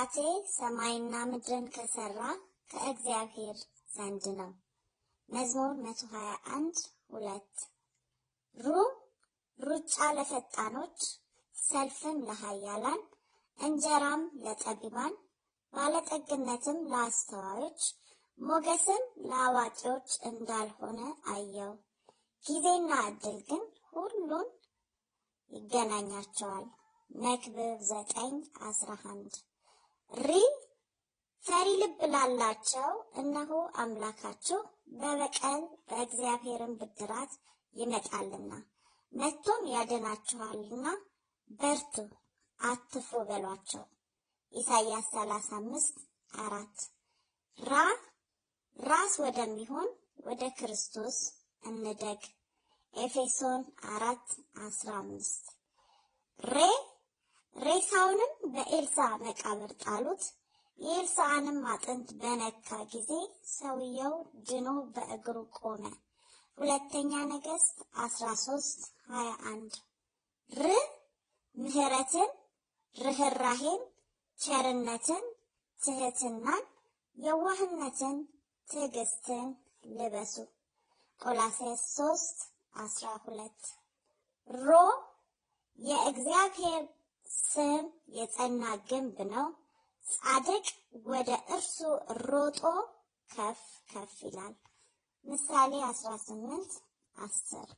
ረዳቴ ሰማይና ምድርን ከሰራ ከእግዚአብሔር ዘንድ ነው። መዝሙር 121:2። ሩ ሩጫ ለፈጣኖች፣ ሰልፍም ለኃያላን፣ እንጀራም ለጠቢባን፣ ባለጠግነትም ለአስተዋዮች፣ ሞገስም ለአዋቂዎች እንዳልሆነ አየሁ። ጊዜና ዕድል ግን ሁሉን ይገናኛቸዋል። መክብብ 9:11። ሪ ፈሪ ልብ ላላቸው እነሆ አምላካችሁ በበቀል በእግዚአብሔርም ብድራት ይመጣልና መጥቶም ያድናችኋልና በርቱ አትፍሩ በሏቸው። ኢሳይያስ 35:4። ራ ራስ ወደሚሆን ወደ ክርስቶስ እንደግ። ኤፌሶን 4:15። ሬ ሬሳውንም በኤልሳዕ መቃብር ጣሉት። የኤልሳዕንም አጥንት በነካ ጊዜ ሰውየው ድኖ በእግሩ ቆመ። ሁለተኛ ነገሥት 13:21። ር ምሕረትን፣ ርኅራሄን፣ ቸርነትን፣ ትሕትናን፣ የዋህነትን፣ ትዕግስትን ልበሱ። ቆላስይስ 3:12። ሮ የእግዚአብሔር ስም የጸና ግንብ ነው። ጻድቅ ወደ እርሱ ሮጦ ከፍ ከፍ ይላል። ምሳሌ 18:10።